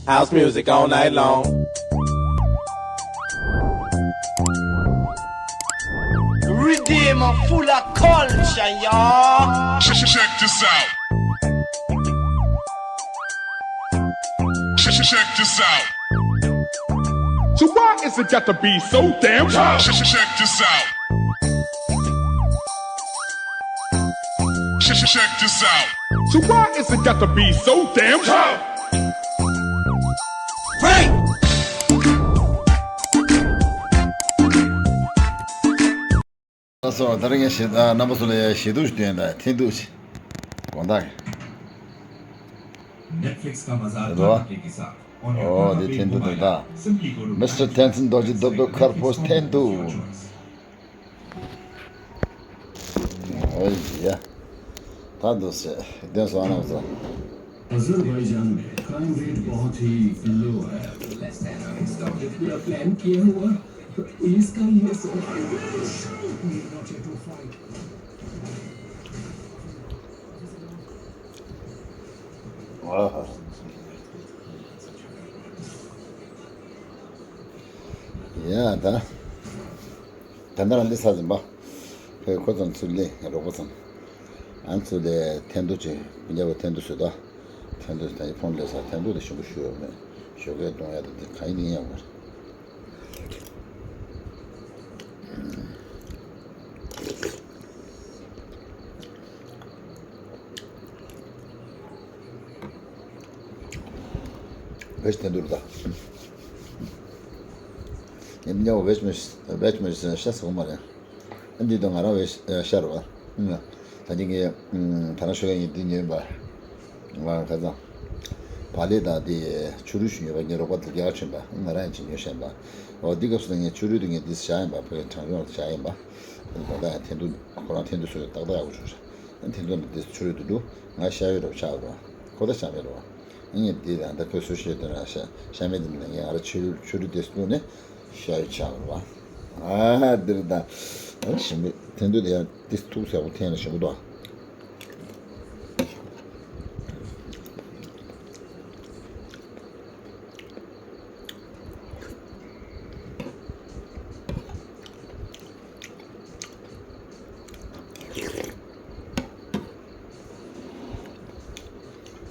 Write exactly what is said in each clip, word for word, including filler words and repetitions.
House music all night long. Redeem full of culture, y'all. Check, check this out. Check, check this out. So why is it got to be so damn tough? Check, check this out. Check, check this out. So why is it got to be so damn tough? Break! ལགས་སོ། ད་རིང་ངས་ཞེ་ཨ་རྣམ་པ་ཚོ་ལ་ཞེ་གཏུག་ཞིག་སྟོན་དང་། འཐེན་ཐུག་ཅིག་དགོངས་དག Netflix का मज़ा ཨེ་འགྲོ། འདི་འཐེན་ཐུག་དེ་དག Mister Tenzin Dorji Dokdo Karpos འཐེན་ཐུག་ཨོ་ཡ། ད་འདུག་སེ་བདེན་སོང་། རྣམ་པ་ཚོ། अजरबैजान में crime rate बहुत ही लो है। पूरा प्लान किया हुआ पुलिस का ये सब। ཡ་ད། ད་ལྟ་རང་འདི་ས་ཟིན་པ། ཁོས་ཁོ་ཚང་ཚུར་ལེན་རོགས་པ་ཚང་། ཨ་ཚུར་ལེན་འཐེན་ཐུག་ཅིག་སྤུན་ཀྱག་པོ་འཐེན་ཐུག་བཟོས་ད། འཐེན་ཐུག་ད་ཡི་ཕོན་ལས་ས་འཐེན་ཐུག་དེ་ཞུམ་པོ་ཞུ་ཡོད་མེད། ཞོགས་ཀས་གཏོང་ཡ་དེ་གང་ཡིན་ཡང་མ་རེད། བེད་སྤྱོད་འདུག་ད། ཉམས་ཉམས་བེད་མི་བེད་མི་ཤ་ཟ་གི་མ་རེད། ཨ་འདི་དང་ང་རང་བེད་ཤ་རེད་བ། ད་ཅི་ངས་ད་རང་ཤོད་ཡིན་འདི་ཉོས་པ། ང་ཁ་སང་། བག་ལེབ་དང་དེ་ཆུ་རུལ་ཞིག་ཉོས་པ། ངའི་རོགས་པ་དེ་རྒྱ་གར་ཕྱིན་པ། ང་རང་ཡང་ཅིག་ཉོས་བཞག་པ། འོ་འདི་སྐབས་སུ་ངས་ཆུ་རུལ་དེ་ངས་འདི་བཞག་ཡིན་པ། ཕ་གི་དྲང་གཞུང་ལ་བཞག་ཡིན་པ། ཨ་ནི་ད་ལྟ་ཡང་འཐེན་ཐུག་ཁོ་རང་འཐེན་ཐུག་བཟོས་ཏག་ཏག་ཡག་པོ་བྱུང་ཤག་ཨ་འཐེན་ཐུག་ནི་འདི་ཆུ་རུལ་དུ་འདུག་ང་ཤ་ཡོད་རོགས་ཆགས་རོགས། ཁོ་ད་ཤ་མེད་རོགས། ཨ་ངས་འདི་ད་ལྟ་ཁོས་སུ་ཤེས་དོན་ར་ཤ་ཤ་མེད་འདི་མིན་ན། ངས་ང་ར་ཆུ་རུལ་ཆུ་རུལ་དེ་བླུགས་ནས་ཤ་ཡོད་ཆགས་རོགས། ཨ་འདིར་ད་ཨ་ཞིམ་པོ་འཐེན་ཐུག་དེ་ཡང་འདི་ཐུག་ཟེར་བ་འཐེན་ན་ཞིམ་པོ་འདུག་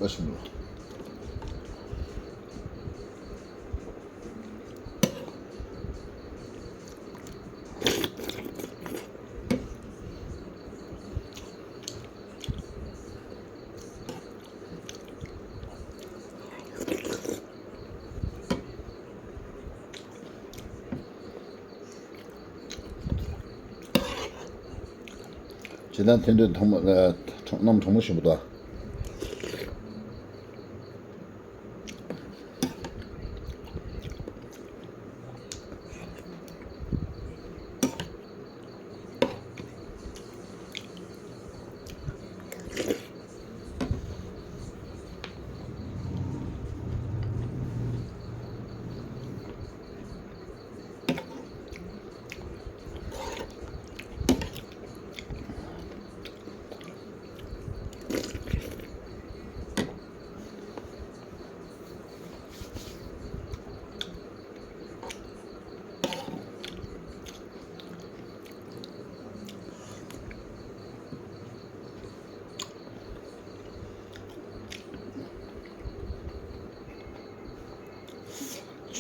ཨ་ཞིམ་པོ། ཇི་ལྟར་འཐེན་ཐུག་ཐོག་མ་གནམ་གྲང་མོ་ཞིམ་པོ་འདུག་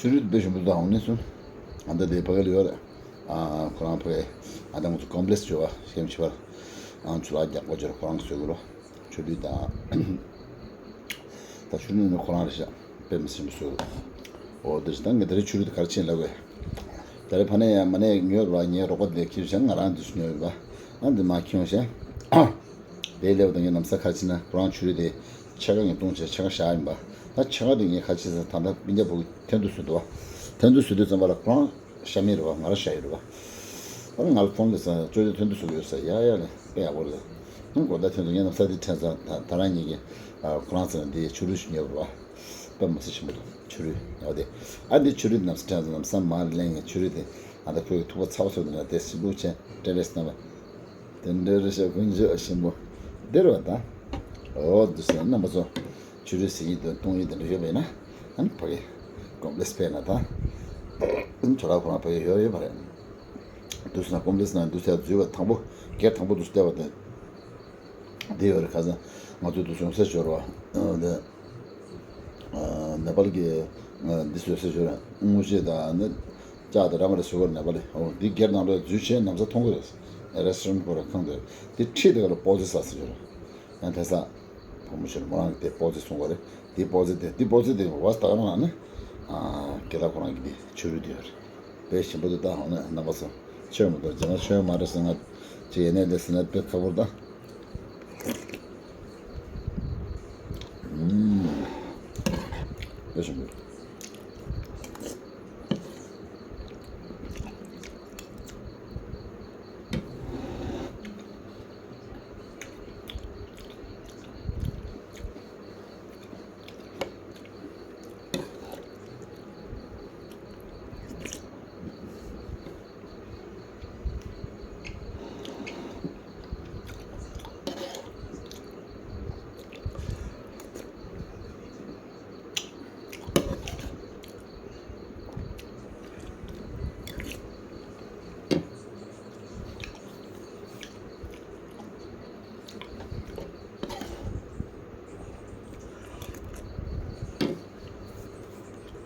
ཆུ་རུད་དཔེ་ཞིམ་པོ་འདུག་ཨ་ནི་སུ། ཨ་ད་དེ་ཕ་གི་ལ་ཡོད་རེད། ཨ་ཁོ་རང་ཕ་གི་ཨ་ད་ང་ཚོ་ཀོམ་པི་ལེགས་ཅོ་བ་ཤེས་མི་ཤེས་པར། ཨ་ཆུ་ལག་རྒྱག་པ་ཅོར་ཁོ་རང་གི་བཟོས་གི་རོ། ཆུ་རུད་དང་། ད་ཆུ་རུད་ནི་ཁོ་རང་རེད་ཤག་དཔེ་མི་སྲིད་པ་བཟོས་གི་རོ། འོ་དེ་ད་ངས་ད་རེས་ཆུ་རུད་དེ་ག་རེ་ཕྱིན་ལབ་བས། ད་རེས་ཕ་ནས་ཡང་མ་ནས་ཉོས་ར་ངའི་རོགས་པ་དེ་ཁྱེར་བྱས་ང་རང་འདི་སུ་ཉོས་ཡོད་པ། ཨ་འདི་མ་ཁྱོང་བྱས། དེའི་སླེབས་དང་ངའི་ལམ་སང་ག་རེ་བྱས་ན་ཁོ་རང་ཆུ་རུད་དེ་ཕྱེད་ཀ་ངས་བཏུང་བྱས་ཕྱེད་ཀ་བཞག་ཡིན་པ། ད་ཕྱེད་ཀ་དེ་ངས་ག་རེ་བྱས་ཟེར་ད་ལྟ་སྤུན་ཀྱག་བུ་འཐེན་ཐུག་བཟོས་འདུག་བ། འཐེན་ཐུག་བཟོས་དུས་ཙམ་པ་ལ་ཁོ་རང་ཤ་མེད་རེད་བ། ང་རང་ཤ་ཡོད་རེད་བ། ཨ་ང་ལ་ཕོན་ལས་ས་ཅོ་ཅོ་འཐེན་ཐུག་བཟོ་གི་ཡོད་ས། ཡ་ཡ་ལས་དཔེ་ཡག་པོ་རེད། ཨ་གོ་ད་འཐེན་ཐུག་ངའི་ལམ་སང་དེ་འཐེན་ས་ད་ད་རང་ཉིད་ཀྱི་ཁོ་རང་ཚོ་འདི་ཆུ་རུད་ཞིག་ཉོས་པ་རེད་བ། དཔེ་མི་སྲིད་ཆེན་པོ་འདུག་ཆུ་རུད་ཡོད་དེ། ཨ་འདི་ཆུ་རུད་ལམ་སང་འཐེན་ས་ལམ་སང་མར་ལེན་ངས་ཆུ་རུད་དེ་ཨ་ད་ཁོའི་ཐུག་པ་ཚ་པོ་ཚོ་དེ་ན་དེ་སི་ལུ་ཆེན་ཏྲེ་རེས་ན་བ། དེ་འདྲ་རེ་ཞིག་ཀུན་སྤྱོད་ཞིམ་པོ་འདིར་བ་དང་། འོ་འདི་ཟེར་རྣམ་པ་ཚོ། ཆུ་རུད་ཟེར་ཡིན་དང་བཏུང་ཡིན་དེ་འདྲ་ཡོད་པས་ན། ཕ་གི་ཀོམ་པ་ལེགས་སི་ཕེབས་ན་ད་ཁྱོད་རང་ཁོ་རང་ཕ་གི་ཡོད་ཡོད་མ་རེད། དུས་ན་ཀོམ་པ་ལེགས་སི་ན་དུས་ཚོད་འཛུལ་བ་དང་པོ་སྒེར་དང་པོ་དུས་བལྟས་པ་དེ། འདི་ཡོད་རེད། ཁ་སང་ང་ཚོའི་དུ་བྱུང་ས་ཞོར་བ་འདི་ནེ་པལ་གྱི་འདི་བཟོས་ས་ཞོར་དངོས་གཞི་དང་ནི་ལྕགས་དང་འདྲ་མ་འདྲ་བཟོས་པ་ནེ་པལ་ལ། འོ་འདི་སྒེར་ནང་ལ་འཛུལ་བྱས་ནམ་ས་མཐོང་གི་རེད། རེ་སི་ཊོ་རན་ཁོ་ར་ཁང་དེ་འདི་ཁྲིད་དེ་ག་ལ་པོ་ཙི་ཟ་ས་ཞོར་ཡང་དེ་ས་ཕོ་མོ་ཞིག་མོ་རང་གི་དེ་པོ་ཙི་གསུང་བ་རེད། འདི་པོ་ཙི་དེ་འདི་པོ་ཙི་དེ་བ་ས་ད་ག་རང་ནི་སྐད་ལ་ཁོ་རང་གི་འདི་ཆུ་རུད་དེ་ཡོད་རེད། དཔེ་ཞིམ་པོ་དེ་ལྟ་ཧང་ནས་རྣམ་པ་ཚོ་ཆོས་མི་འདུག་རྗེས་མ་ཆོས་མ་རེད་ཟེར་ང་ཅི་ཡེ་ནས་ལས་ཟེར་ན་དཔེ་ཁག་པོ་རེད་ད། ཨུམ། དཔེ་ཞིམ་པོ།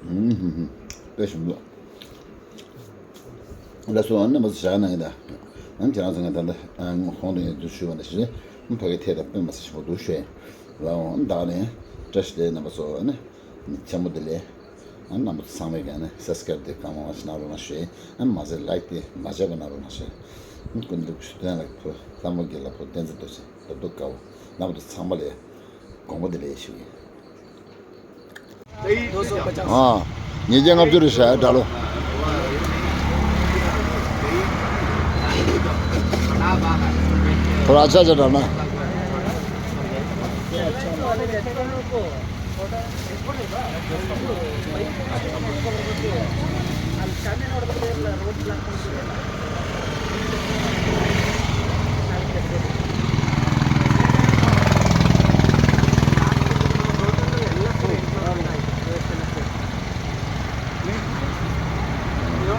ཨུམ། དཔེ་ཞིམ་པོ། ལགས་སོ། ཨ་ནི་མ་ཟད་བཞག་གནང་གི་ད། ཨ་ནི་ཁྱེད་རང་ཚོ་ང་ད་ལྟ་ཨ་ཁོང་དུ་ཡོད་དུ་ཞུས་པ་ནི་ཞེས་ཕ་གི་ཐད་ད་དཔེ་མ་ཟད་ཞིབ་པོ་འདུག་ཞུས། ལའོ་ཨ་ནི་ད་ནི་བཀྲ་ཤིས་བདེ་ལེགས་རྣམ་པ་ཚོ། ཨ་ནི་མཚན་མོ་བདེ་ལེགས། ཨ་ནི་རྣམ་པ་ཚོ་ཚང་མས་ཀྱང་ནི་སབ་སི་ཀ་རབ་དེ་གང་མང་མང་ཞིག་གནང་རོགས་གནང་ཞུས། ཨ་ནི་མ་ཟད་ལའིཀ་དེ་མ་བརྗེད་པ་གནང་རོགས་གནང་ཞུས། ཨ་ནི་སྐུ་མདུན་ཞུ་དོན་ལ་ཕུ་ལྷ་མོ་དགེ་ལ་ཕུ་བསྟན་འཛིན་རྡོ་རྗེ་རབ་ཏུ་དཀར་པོ་རྣམ་པ་ཚོ་ཚང་མ་ལ་དགོངས་པ་བདེ་ལེགས་ཞུ་ཡིན། ཨ། ཉིས་བརྒྱ་ལྔ་བཅུ་རེད་ཤག་དྲ་ལོ། ཁོ་རང་ཆ་ཆ་དྲ་ན།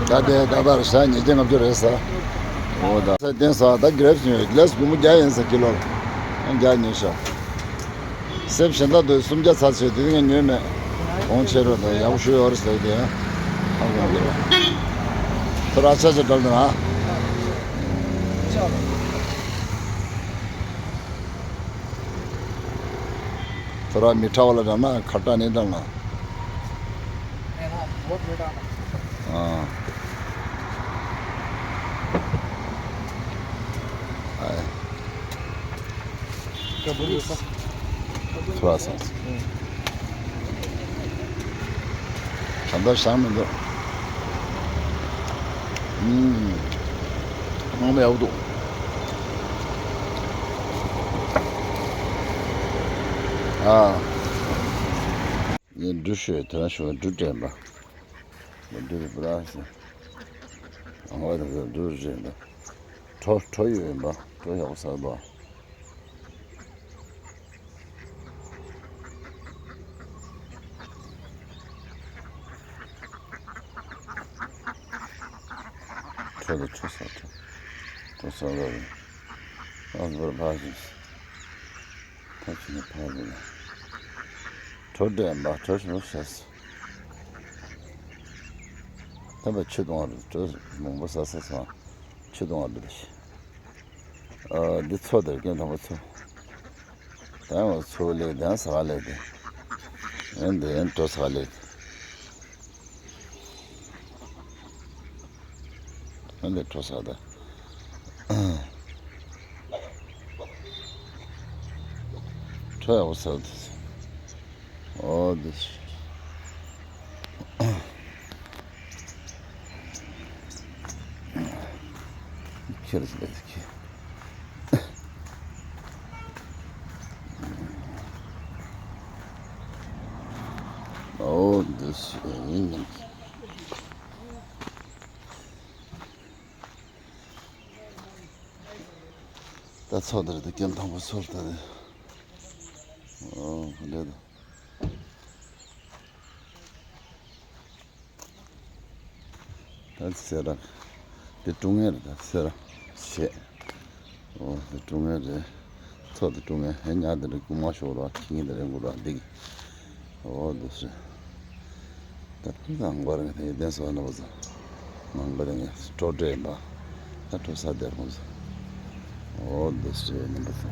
ད་དེ་ད་ལྟར་ཞག་ཉིས་བརྒྱ་ལྔ་བཅུ་རེད་ས། འོ་ད་ས་བསྟན་ས་ད་གི་རེབ་སི་ཉོས་གི་ལེ་སི་སྒོར་མོ་བརྒྱ་ཡིན་ས་ཀི་ལོ། བརྒྱ་ཉོས་ཤག་སེབ་གཞན་དག་དུ་སུམ་བརྒྱ་ཚར་ཆེ་དེ་ངས་ཉོས་མེད། གོང་ཆེ་རོ་དང་ཡག་པོ་ཞུ་ཡོད་རེད་ཟེར་དེ། ཨ་གོང་གི་རེད། ཐོ་ར་ཆ་ཆ་འགྲོ་འདི་ན། ཐོ་ར་མི་ཁྲ་བ་ལ་འགྲོ་ན་ཁ་ཏ་ནི་འགྲོ་ན། ཨ། ཨ། ཐོ་ར་སོང་། ད་ལྟ་བཞག་མི་འདུག་ཨུམ། ཨང་མེ་ཡག་འདུག་ཨ། ངས་འབྲུ་ཤོད་དེ་ན་ཤོད་འབྲུ་དྲན་པ། འབྲུ་རེད་པ་ར་ཟེར། ཨང་བ་རེད་འབྲུ་རེད་འདུག་གྲོ་གྲོ་ཡོད་ཡིན་པ། གྲོ་ཡག་པོ་ཟ་འདུག་ཁྲོ་དང་ཁྲོ་ས་ཁྲོ། ཁྲོ་ས་ལ་རེད། ཨ་འབར་ཕ་ཞིག་ཕ་ཆུ་ནི་ཕ་རེད། ཁྲོ་འདྲེ་འབའ་ཁྲོ་ཞིག་ཤེས། ད་བ་ཆུ་དུང་བ་རེད། ཁྲོ་མང་པོ་ས་ས་ས་ཆུ་དུང་བ་རེད། ཨ་འདི་ཚོ་དེར་སྐྱོན་དང་པོ་ཚོ། ད་ཡང་ཚོ་ལས་དང་ས་ག་ལས་དེ། ཡང་འདི་ཡང་གྲོ་ས་ག་ལས་དེ། ཡང་འདི་གྲོ་ས་ད། གྲོ་ཡག་པོ་ས་དེ། ཨོ་འདི། ཁྱེར་ཟེར་ཁྱེར། ཨོ་འདི་ཡིན་ནམ། ད་ཚོ་འདིར་དུ་སྐྱོན་དང་པོ་ཚོར་ད་ནི། ཨོ་ལེ་ད། ད་སེ་ར། དེ་ཀྲུང་ངེ་རེད། ད་སེ་ར་བྱས། ཨོ་དེ་ཀྲུང་ངེ་རེད། མཚོ་དེ་ཀྲུང་ངེ་ཧེ་ཉག་དེ་རེད། རྐུན་མ་ཤོར་བ་ཁྱི་ངན་དེ་རེད། འགུར་བ་འདི་གི། ཨོ་དེ་སེ། ད་ཕུ་དང་མགོ་རེད། དེ་ཡི་དེ་སོ་ན་བ་ཟ། མང་པོ་རེད། ངས་སྤྲོ་སྤྲོ་ཡིན་པ། ད་སྤྲོ་ས་དེར་ཁོང་ཚོ། ཨོ་འདི་སུའི་ནི་འདི་སུ།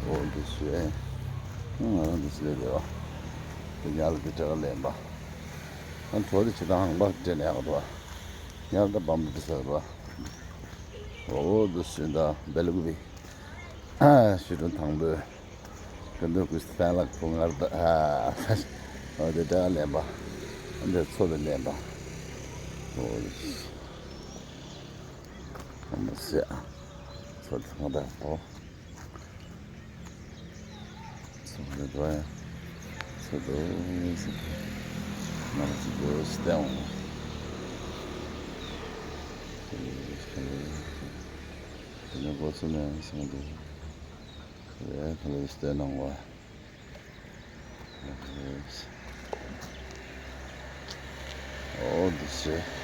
ཨོ་འདི་སུའི། ང་རང་འདི་སུའི་རེད་བ། དེ་ཉལ་ལ་དེ་དྲེག་ལེན་པ། ཨ་གྲོ་དེ་ཆེ་དང་ཧང་པ་དྲན་ཡག་འདུག་ཉལ་ད་བམ་འདི་སུ་རེད་བ། ཨོ་འདི་སུའི་ད་སྦེལ་ཀུ་པི། ཨ་ཞི་ཀྲུང་དང་པོའི། ཀུན་ཏུ་ཀུན་སྤྱན་ལ་ཁོ་ངར་ད་ཨ། ཨོ་དེ་དྲེག་ལེན་པ། འདི་མཚོ་དེ་ལེན་པ། ཨོ་ཨ་མ་སེ། ཚོ་ཚང་ད་ཧོ། ཚོ་རེ་དོ་ཡ། ཚོ་དོ་ཡིན་སི། ང་ཚོ་དོ་སྟེ་འོང་། དེ་ནས་སྒོ་ཚུགས་ནས་སོང་དུས། ཁ་ལས་ཁ་ལས་སྟོན་གནང་བ། ཨོ་འདི་ཚེ་